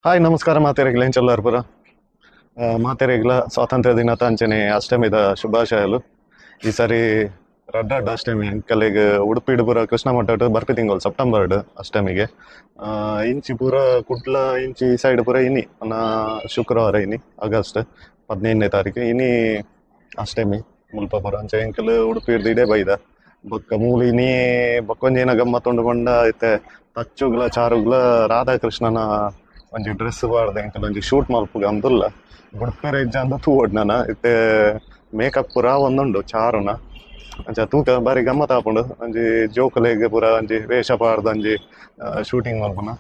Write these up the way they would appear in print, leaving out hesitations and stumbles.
Hi ನಮಸ್ಕಾರ ಮಾತೆರೆಗ್ಲ ಎಂಚಲ್ಲಾರ್ಪುರ ಮಾತೆರೆಗ್ಲ ಸ್ವಾತಂತ್ರ್ಯ ದಿನದ ಅಂಚನೆ ಅಷ್ಟಮಿದ ಶುಭಾಶಯಲು. ಈ ಸಾರಿ ರಡ್ಡ ರಡ್ಡ ಅಷ್ಟಮಿ ಅಂಕಲೆಗ್ ಉಡುಪಿಡು ಪೂರ ಕೃಷ್ಣ ಮಠ ಬರ್ಪಿ ತಿಂಗಳು ಸೆಪ್ಟೆಂಬರ್ ಅಷ್ಟಮಿಗೆ ಇಂಚಿ ಪೂರ ಕುಡ್ಲ ಇಂಚಿ ಈ ಸೈಡ್ ಪೂರ ಇನಿ ಶುಕ್ರವಾರ ಇನಿ ಆಗಸ್ಟ್ 15ನೇ ತಾರೀಕು ಇನಿ ಅಷ್ಟಮಿ ಮುಲ್ಪ ಪೂರ ಅಂಚೆ ಎಂಕಲ್ ಉಡುಪಿಡ್ದು ಇಡೇ ಬೈದ ಬೊಕ್ಕ ಮೂಲು ಇನಿ ಬೊಕ್ಕೊಂಜೇನ ಗಮ್ಮತ್ತುಂಡು ಪಂಡ ಇತ್ತೆ ತಚ್ಚುಗ್ಲ ಚಾರುಗ್ಲ ರಾಧಾಕೃಷ್ಣನ ಒಂಜಿ ಡ್ರೆಸ್ ಪಾಡ್ದೆ ಎಂಕಲ್ ಒಂಜಿ ಶೂಟ್ ಮಲ್ಪುಗ ಅಂದುಲ್ಲ ಬುಡ್ಪೆರೆ ಇಜ್ಜ ಅಂದ ತೂವೊಡ್ ನನ ಇತ್ತೆ ಮೇಕಪ್ ಪೂರ ಒಂದುಂಡು ಚಾರುನ ಅಂಚ ತೂಕ ಬಾರಿ ಗಮ್ಮತ್ ಆಪುಂಡು ಒಂಜಿ ಜೋಕುಲೆಗ್ ಪೂರ ಒಂಜಿ ವೇಷ ಪಾಡ್ದ್ ಒಂಜಿ ಶೂಟಿಂಗ್ ಮಲ್ಪುನ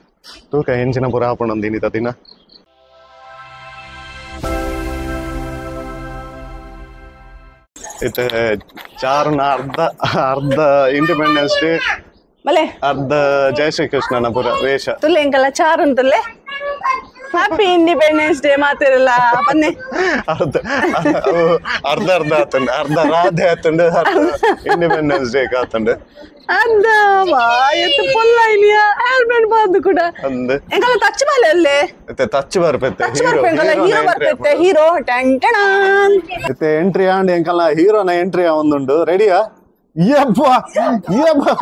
ತೂಕ ಎಂಚಿನ ಪೂರ ಆಪುಂಡು ಅಂದ್ ಇನಿತ ದಿನ. ಇತ್ತೆ ಚಾರುನ ಅರ್ಧ ಅರ್ಧ ಇಂಡಿಪೆಂಡೆನ್ಸ್ ಡೇ ಅರ್ಧ ಜಯ ಶ್ರೀ ಕೃಷ್ಣನ ಪೂರ ವೇಷ ತುಲ್ಲೆ ಎಂಕಲ್ಲ ಚಾರುನ್ ತುಲ್ಲೆ happy independence day ಮಾತಿರಲ್ಲ ಬನ್ನಿ ಅರ್ಧ ಅರ್ಧ ಅರ್ಧ ಆತಂಡು ಅರ್ಧ ರಾಧೆ ಆತಂಡು ಅರ್ಧ ಇಂಡಿಪೆಂಡೆನ್ಸ್ ಡೇ ಆತಂಡು ಅರ್ಧ ಎತ್ತು ಪೊಲ್ಲ ಇನಿಯ ಹೆಲ್ಮೆಟ್ ಬಾರ್ದು ಕೂಡ ಎಂಕಲ್ಲ ಟಚ್ ಬಾಲೆ ಅಲ್ಲೇ ಇತ್ತೆ ಟಚ್ ಬರ್ಪೆತ್ತೆ ಟಚ್ ಬರ್ಪೆ ಎಂಕಲ್ಲ ಹೀರೋ ಬರ್ಪೆತ್ತೆ ಹೀರೋ ಟನ್ ಟಣಾನ್ ಇತ್ತೆ ಎಂಟ್ರಿ ಆಂಡ್ ಎಂಕಲ್ಲ ಹೀರೋನ ಎಂಟ್ರಿ ಒಂದುಂಡು ರೆಡಿಯಾ? ಯಬ್ಬಾ ಯಬ್ಬಾ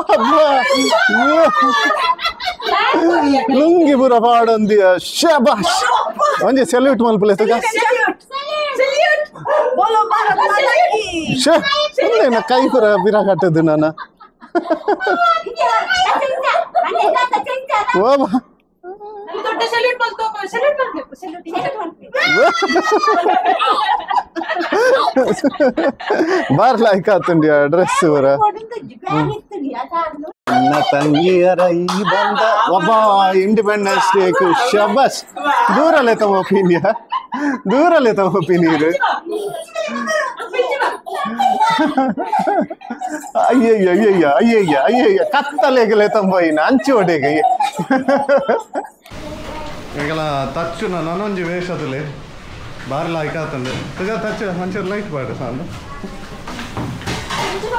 ಯಬ್ಬಾ ಲುಂಗಿ ಪೂರ ಪಾಡೊಂದಿಯ ಶಬಾಷ್ ಒಂಜಿ ಸೆಲ್ಯೂಟ್ ಮಲ್ಪುಲೆ ತುಗ ಬೋಲೋ ಭಾರತ್ ಮಾತಾ ಕಿ ಶೇ ಉಂದೇನ ಕೈ ಪೂರ ಬಿರ ಕಟ್ಟದು ನಾನ ಓ ದೊಡ್ಡ ಸೆಲ್ಯೂಟ್ ಮಲ್ತೋ ಸೆಲ್ಯೂಟ್ ಮಲ್ಬೇಕು ಸೆಲ್ಯೂಟ್ ಬಾರ್ ಲೈಕ್ ಆತುಂಡಿಯ ಡ್ರೆಸ್ ಪೂರ ನನ್ನ ತಂಗಿಯರ ಈ ಬಂದ ಒಬ್ಬ ಇಂಡಿಪೆಂಡೆನ್ಸ್ ಡೇ ಶಬಾಷ್ ದೂರಲ್ಲೇ ತಮ್ಮ ಒಪಿನಿಯ ದೂರಲ್ಲೇ ತಮ್ಮ ಒಪಿನಿಯರ್ ಅಯ್ಯಯ್ಯ ಅಯ್ಯಯ್ಯ ಅಯ್ಯಯ್ಯ ಅಯ್ಯಯ್ಯ ಕತ್ತಲೆಗಲೆ ತಂಬಯಿನ ಅಂಚು ಒಡೆಗೆ ಈಗಲ ತಚ್ಚು ನಾನೊಂಜಿ ವೇಷದಲ್ಲಿ ಬಾರಿ ಲಾಯ್ಕ್ ಆತಂಡೆ ತುಗ ತಚ್ಚು ಒಂಚೂರು ಲೈಟ್ ಬಾಡು ಸಾಂದು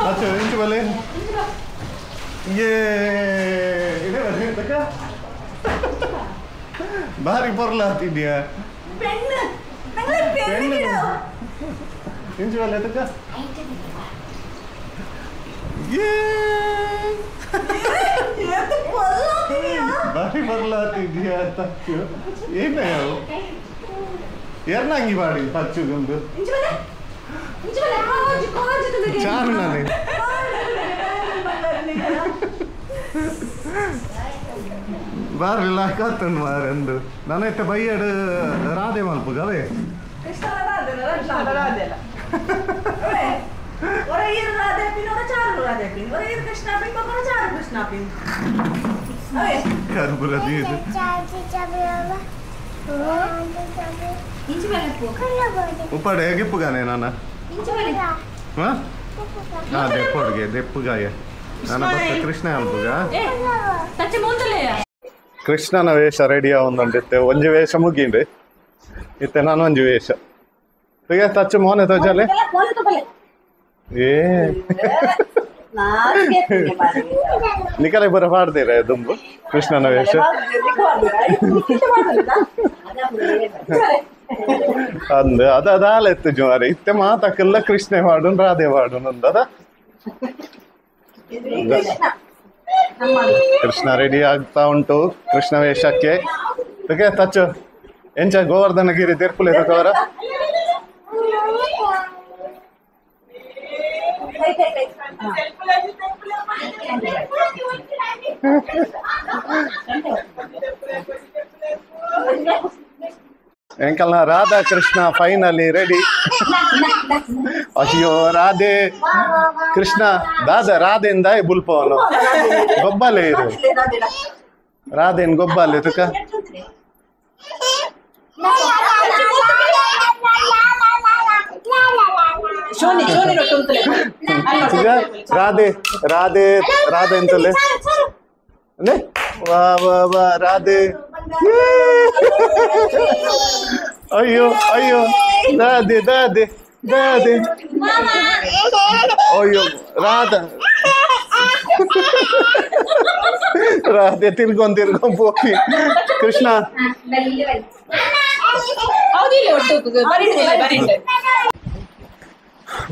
ತಚ್ಚು ಇಂಚು ಬಲೆ ಏ ಇದೇ ಬಲೆ ತಕ ಬಾರಿ ಪೊರ್ಲ ಆತಿದ್ಯಾ ಇಂಚು ಬಲೆ ತಕ ಏ ಬಾರಿ ಪೊರ್ಲ ಆತಿದ್ಯಾ ತಚ್ಚು ಏನೇ ಎರ್ನಾಂಗಿ ಬಾಡಿ ತಚ್ಚುಗುಂದು ಚಾರು ನಾನೇ ಬಾರಿ ಲಾಯ್ಕ್ ಆತಂಡು ಮಾರೆಂದು ನಾನೈತೆ ಬೈಯಡ್ ರಾಧೆ ಮಲ್ಪುಗ ಅವೇ ಕರ್ಬುರ ಉಪ್ಪಾಡೆ ಗಿಪ್ಪುಗಾನೆ ನಾನ ದೆಪ್ಪೊಡ್ಗೆ ದೆಪ್ಪುಗಾಯ ನನ್ನ ಭಕ್ತ ಕೃಷ್ಣ ಅಲ್ಪುಗ ಕೃಷ್ಣನ ವೇಷ ರೆಡಿ ಒಂದುಂಡಿತ್ತೆ ಒಂಜಿ ವೇಷ ಮುಗಿಂಡು ಇತ್ತೆ ನಾನು ಒಂಜಿ ವೇಷ ಈಗ ತಚ್ಚು ಮೋನೆ ತೋಜಲೆ ಏ ನಿಕಲೆ ಬರ ಪಾಡ್ತೀರ ದುಂಬು ಕೃಷ್ಣನ ವೇಷ ಅಂದ್ ಅದ ಅದಾಲ ಎತ್ತು ಜೋರೆ ಇತ್ತೆ ಮಾತಾಕಲ್ಲ ಕೃಷ್ಣ ಪಾಡುನ್ ರಾಧೆ ಪಾಡುನ್ ಅಂದದ ಕೃಷ್ಣ ರೆಡಿ ಆಗ್ತಾ ಉಂಟು ಕೃಷ್ಣ ವೇಷಕ್ಕೆ ತಚ್ಚು ಎಂಚ ಗೋವರ್ಧನಗಿರಿ ತಿರ್ಪುಲೆ ತಗೋರ ಎಂಕಲ್ನ ರಾಧಾ ಕೃಷ್ಣ ಫೈನಲಿ ರೆಡಿ. ಅಯ್ಯೋ ರಾಧೆ ಕೃಷ್ಣ ದಾದ ರಾಧೆಂದ ಬುಲ್ಪವನು ಗೊಬ್ಬಲೆ ಇದು ರಾಧೆನ್ ಗೊಬ್ಬಲೆ ತುಕ ರಾಧೆ ರಾಧೆ ರಾಧೆ ಅಂತಲೇ ವಾ ವಾ ವಾ ರಾಧೆ ಅಯ್ಯೋ ಅಯ್ಯೋ ದಾದೆ ದಾದೆ ದಾದೆ ಅಯ್ಯೋ ರಾಧಾ Radhe ತಿರ್ಗೊಂಡ್ ತಿರ್ಗೊಂಡ್ ಪೋಪಿ ಕೃಷ್ಣ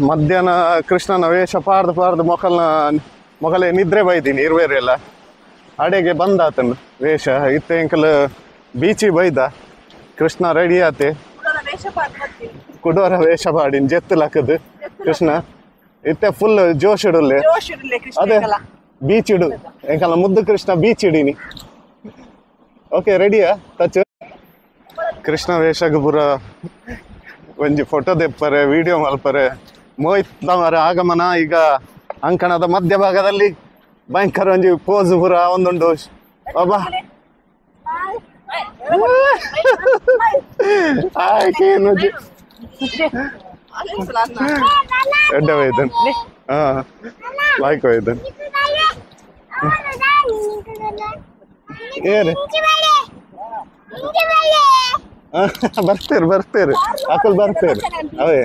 ಮಧ್ಯಾಹ್ನ ಕೃಷ್ಣನ ವೇಷ ಪಾರ್ದು ಪಾರ್ದು ಮೊಕಲ್ನ ಮೊಗಲೇ ನಿದ್ರೆ ಬೈದೀನಿ ಇರುವೇರೆಲ್ಲ ಅಡೆಗೆ ಬಂದಾತನು ವೇಷ ಇತ್ತೆ ಎಂಕಲ್ ಬೀಚಿ ಬೈದ ಕೃಷ್ಣ ರೆಡಿ ಆತೆ ಕುಡೋರ ವೇಷ ಪಾಡಿನ ಜೆತ್ತು ಲಕ್ಕದು ಕೃಷ್ಣ ಇತ್ತೆ ಫುಲ್ ಜೋಶ್ ಇಡುಲ್ಲೆ ಅದೇ ಬೀಚ್ ಇಡು ಎಂಕಲ್ಲ ಮುದ್ದು ಕೃಷ್ಣ ಬೀಚ್ ಇಡೀನಿ ಓಕೆ ರೆಡಿಯಾ ಟಚ್ ಕೃಷ್ಣ ವೇಷಗ್ ಪೂರ ಒಂಜಿ ಫೋಟೋ ದೆಪ್ಪರೆ ವಿಡಿಯೋ ಮಲ್ಪರೆ ಮೋಹಿತ್ ಅವರ ಆಗಮನ ಈಗ ಅಂಕಣದ ಮಧ್ಯಭಾಗದಲ್ಲಿ ಭಯಂಕರ ಒಂಜಿ ಪೋಸ್ ಪೂರ ಒಂದುಂಡು ಬಾಬಾ ಎಡ್ಡೆ ಹೋಯ್ದನ್ ಹಾ ಲಾಯ್ಕ್ ಹೋಯ್ದನ್ ಏರು ಬರ್ತೀರಿ ಬರ್ತೀರಿ ಅಕಲ್ ಬರ್ತೀರಿ ಅವೇ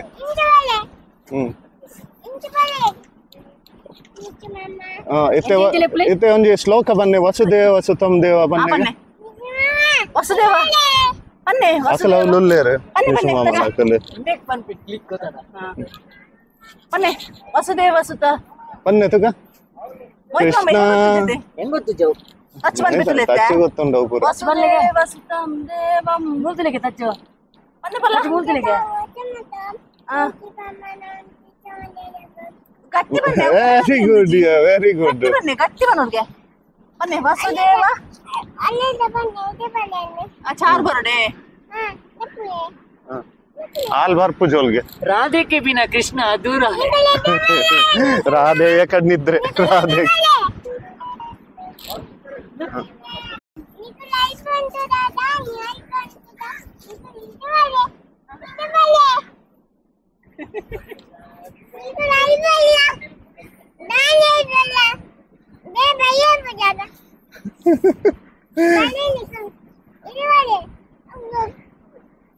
ಹ್ಮ್ ಇತ್ತೆ ಇತ್ತೆ ಒಂಜಿ ಶ್ಲೋಕ ಬನ್ನಿ ವಸುದೇವ ಸುತಂ ದೇವ ಬನ್ನಿ ವಸುದೇವ ಬನ್ನಿ ಅಸಲ ಉಲ್ಲೇರು ಅಕಲ್ ಬನ್ನಿ ವಸುದೇವ ಸುತ ಬನ್ನಿ ತುಗ ಕೃಷ್ಣ ಟಚ್ ಗೊತ್ತುಂಡು ಪೂರ ವಸುದೇವ ಸುತಂ ದೇವಂ ಮೂಲ್ತಲೆಗೆ ಟಚ್ ಬನ್ನಿ ಬಲ್ಲ ಮೂಲ್ತಲೆಗೆ ಗಟ್ಟಿ ಬನ್ನಿ very good very good ಬನ್ನಿ ಗಟ್ಟಿ ಬನ್ನೋರ್ಗೆ ಬನ್ನಿ ವಸುದೇವ ಚಾರ್ ಬರೋಡೆ ಆಲ್ ಬರ್ಪು ಜೋಲ್ಗೆ ರಾಧೆ ಕೆ ಬಿನಾ ಕೃಷ್ಣ ಅಧೂರ ರಾಧೆಯ ಕಣ್ಣಿದ್ರೆ ರಾಧೆ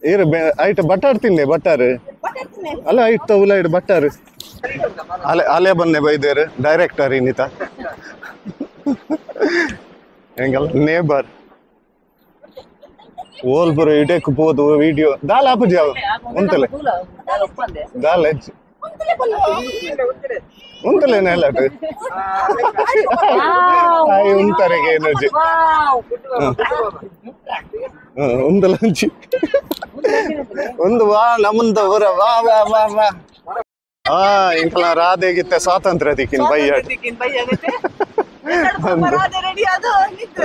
ಏರು ಐಟ್ ಬಟ್ಟಾರ್ ತಿನ್ನೆ ಬಟ್ಟಾರು ಅಲ್ಲ ಐಟ್ ತೌಲ ಐಟ್ ಬಟ್ಟಾರು ಅಲೆ ಅಲೆ ಬನ್ನೆ ಬೈದೇರು ಡೈರೆಕ್ಟರ್ ಇನ್ನಿತ ಎಂಗಲ್ಲ ನೇಬರ್ ಓಲ್ ಬರೋ ಇಡಕ್ ಪೋದು ವಿಡಿಯೋ ದಾಲ್ ಆಪುಜಿ ಅವ ಉಂತಲೆ ದಾಲ್ ಹೆಚ್ಚು ಉಂತಲೆ ನೆಲಟ್ ಆಯ್ ಉಂತರೆಗೆ ಎನರ್ಜಿ ಉಂದಲಂಚಿ ಒಂದು ವಾ ನಮ್ಮಂದ ಊರ ವಾ ವಾ ವಾ ವಾ ಆ ಇಂಕಲ ರಾಧೆಗಿತ್ತೆ ಸ್ವಾತಂತ್ರ್ಯ ದಿಕ್ಕಿನ ಬೈಯಾಟ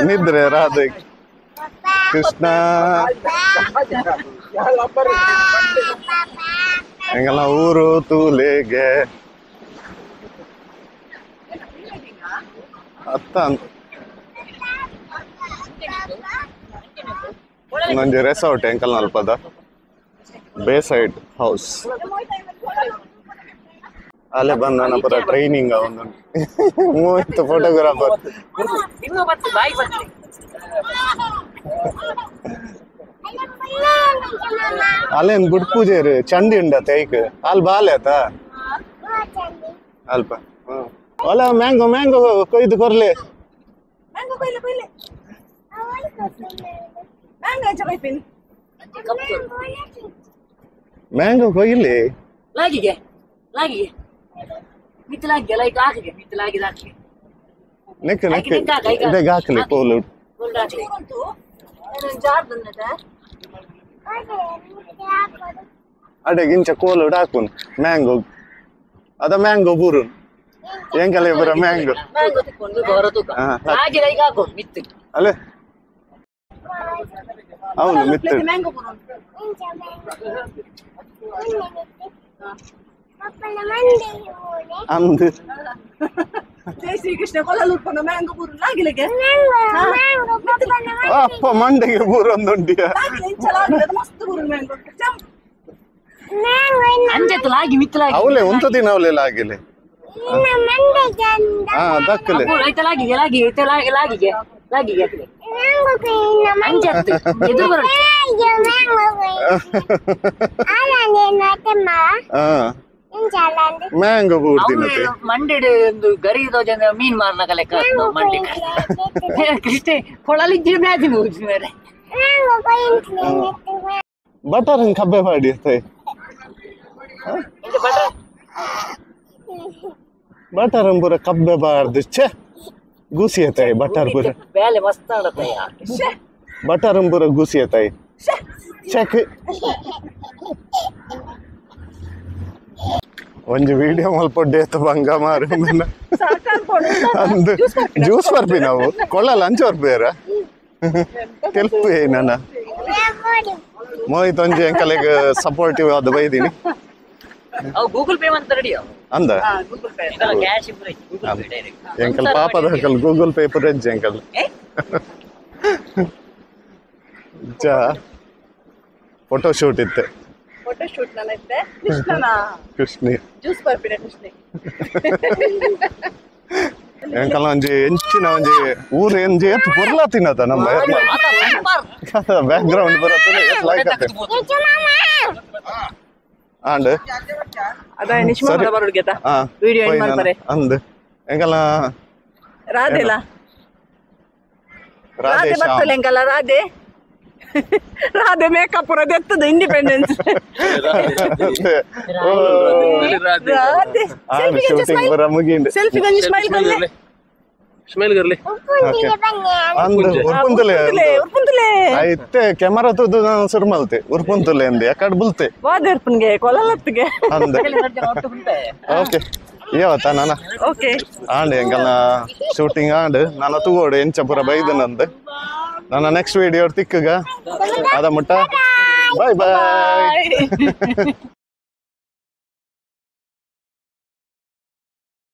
ನಿದ್ರೆ ರಾಧೆ ಕೃಷ್ಣ ಎಂಗಲ ಊರು ತೂಲೆಗೆ ಅತ್ತ ಒಂದೊಂದು ರೆಸಾರ್ಟ್ ಎಂಕಲ್ ನಲ್ಪದ ಬೇಸೈಡ್ ಹೌಸ್ ಅಲ್ಲೇ ಬಂದ ಪುರ ಟ್ರೈನಿಂಗ್ ಒಂದು ಮೂವತ್ತು ಫೋಟೋಗ್ರಾಫರ್ ಅಲ್ಲೇನ್ ಗುಡ್ ಪೂಜೆ ಚಂಡಿ ಉಂಡತ್ತೆ ಐಕ್ ಅಲ್ಲಿ ಬಾಲೆ ಆತ ಅಲ್ಪ ಅಲ್ಲ ಮ್ಯಾಂಗೋ ಮ್ಯಾಂಗೋ ಕೊಯ್ದು ಕೊರ್ಲೆ ಮ್ಯಾಂಗೋ ಕೊಯ್ಲಿ ಲಾಗಿಗೆ ಲಾಗಿಗೆ ಮಿತ್ತಲಾಗಿ ಲೈಕ್ ಹಾಕಿಗೆ ಮಿತ್ತಲಾಗಿ ಹಾಕಿ ನೆಕ್ ನೆಕ್ ಇದೆ ಹಾಕಲಿ ಕೋಲು ಅಡೆ ಗಿಂಚ ಕೋಲು ಹಾಕುನ್ ಮ್ಯಾಂಗೋ ಅದ ಮ್ಯಾಂಗೋ ಬೂರು ಎಂಕಲೆ ಬರ ಮ್ಯಾಂಗೋ ಅಲ್ಲೇ అవును ಮಿತ್ತು ಅಂದು ಜೈ ಶ್ರೀ ಕೃಷ್ಣ ಕೊಲ್ಲಲೂರ್ಪನ ಮ್ಯಾಂಗೋ ಬೂರು ಲಾಗಿಲೆಗೆ ಅಪ್ಪ ಮಂಡೆಗೆ ಬೂರು ಒಂದುಂಡಿಯ ಮಸ್ತ್ ಬೂರು ಮ್ಯಾಂಗೋ ಅಂಜತ್ತು ಲಾಗಿ ಮಿತ್ತು ಲಾಗಿ ಅವಲೇ ಉಂತ ದಿನ ಅವಲೇ ಲಾಗಿಲೆ ಹಾ ದಕ್ಕಲೆ ಐತ ಲಾಗಿಗೆ ಲಾಗಿ ಐತ ಲಾಗಿ ಲಾಗಿಗೆ ಲಾಗಿಗೆ ಅಂಜತ್ತು ಎದುರು ಬರ ಹಾ ಮ್ಯಾಂಗೋ ಬೂರ್ದಿನತೆ ಮಂಡೆಡ್ ಒಂದು ಗರಿ ದೋಜ ಮೀನ್ ಮಾರ್ನಕ ಲೆಕ್ಕ ಮಂಡೆ ಕೃಷ್ಣ ಕೊಳಲಿಜ್ಜಿ ಮ್ಯಾಜಿನ ಊಜಿ ಮೇರೆ ಬಟರ್ ಕಬ್ಬೆ ಮಾಡಿ ಬಟರ್ ಪೂರ ಕಬ್ಬೆ ಬಾರ್ದು ಛೆ ಗೂಸಿ ತಾಯಿ ಬಟರ್ ಪೂರ ಬೇಲೆ ಮಸ್ತ್ ಆಡತ್ತಯ್ಯ ಬಟರ್ ಪೂರ ಗೂಸಿ ತಾಯಿ ಚೆಕ್ ಒಂಜಿ ವಿಡಿಯೋ ಮಲ್ಪೊಡ್ಡೆ ಬಂಗ ಮಾರು ಅಂದು ಜ್ಯೂಸ್ ಬರ್ಪಿ ನಾವು ಕೊಳ್ಳಲ್ಲ ಅಂಚು ಬರ್ಪಿರ ಕೆಲ್ಪು ನನ್ನ ಮೋಹಿತ್ ಒಂಜಿ ಎಂಕಲೆಗ್ ಸಪೋರ್ಟಿವ್ ಆದ್ ಬೈದಿನಿ ಗೂಗಲ್ ಪೇ ಅಂತ ರೆಡಿ ಅಂದ ಕ್ಯಾಶ್ ಗೂಗಲ್ ಪೇ ಡೈರೆಕ್ಟ್ ಎಂಕಲ್ ಪಾಪದ ಅಂಕಲ್ ಗೂಗಲ್ ಪೇ ಪುರೆಜ್ಜಿ ಅಂಕಲ್ ಚಾ ಫೋಟೋ ಶೂಟ್ ಇತ್ತೆ ಫೋಟೋ ಶೂಟ್ ನನ್ನ ಇತ್ತೆ ಕೃಷ್ಣನ ಕೃಷ್ಣಿ ಜ್ಯೂಸ್ ಬರ್ಪಿನ ಕೃಷ್ಣಿ ಎಂಕಲ್ ಒಂಜಿ ಎಂಚಿನ ಒಂಜಿ ಊರು ಎಂಜಿ ಏತ್ ಪೊರ್ಲ ತಿನ್ನತ ನಮ್ಮ ಬ್ಯಾಕ್ ಗ್ರೌಂಡ್ ಬರತ್ತೆ ಲೈಕ್ ಆತೆ ಆಂಡ್ ಅದ ನಿಶ್ಮ ಬರೋಡ್ಗೆತ ವಿಡಿಯೋ ಎಂಡ್ ಮಾಡ್ತಾರೆ ಅಂದ್ ಎಂಕಲ್ ರಾಧೆಲ ರಾಧೆ ಬರ್ತಲೆ ಎಂಕಲ್ಲ ರಾಧೆ ರಾಧೆ ಮೇಕಪ್ ಪೂರ ಇಂಡಿಪೆಂಡೆನ್ಸ್ ರಾಧೆ ಶೂಟಿಂಗ್ ಬರ ಮುಗಿಂಡ್ ಸೆಲ್ಫಿ ಗಂಜಿ ಸ್ಮೈಲ್ करले ಸ್ಮೈಲ್ करले ಅಂದ್ ಉರ್ಪುಂತುಲೆ ಉರ್ಪುಂತುಲೆ ಐತೆ ಕ್ಯಾಮರಾ ತುದು ಸುರು ಮಲ್ತೆ ಉರ್ಪುಂತುಲೆ ಅಂದೆ ಯಾಕಡ್ ಬುಲ್ತೆ ವಾದೆ ಉರ್ಪುನ್ಗೆ ಕೊಲಲತ್ತಿಗೆ ಅಂದ್ ಓಕೆ ಯಾವತ್ತ ನಾನ ಓಕೆ ಆಂಡ್ ಎಂಕಲ್ನ ಶೂಟಿಂಗ್ ಆಂಡ್ ನಾನ ತೂಗೋಡು ಎಂಚ ಪೂರ ಬೈದನಂದ್ ನನ್ನ ನೆಕ್ಸ್ಟ್ ವಿಡಿಯೋ ತಿಕ್ಕಗ ಅದ ಮುಟ್ಟ ಬಾಯ್ ಬಾಯ್.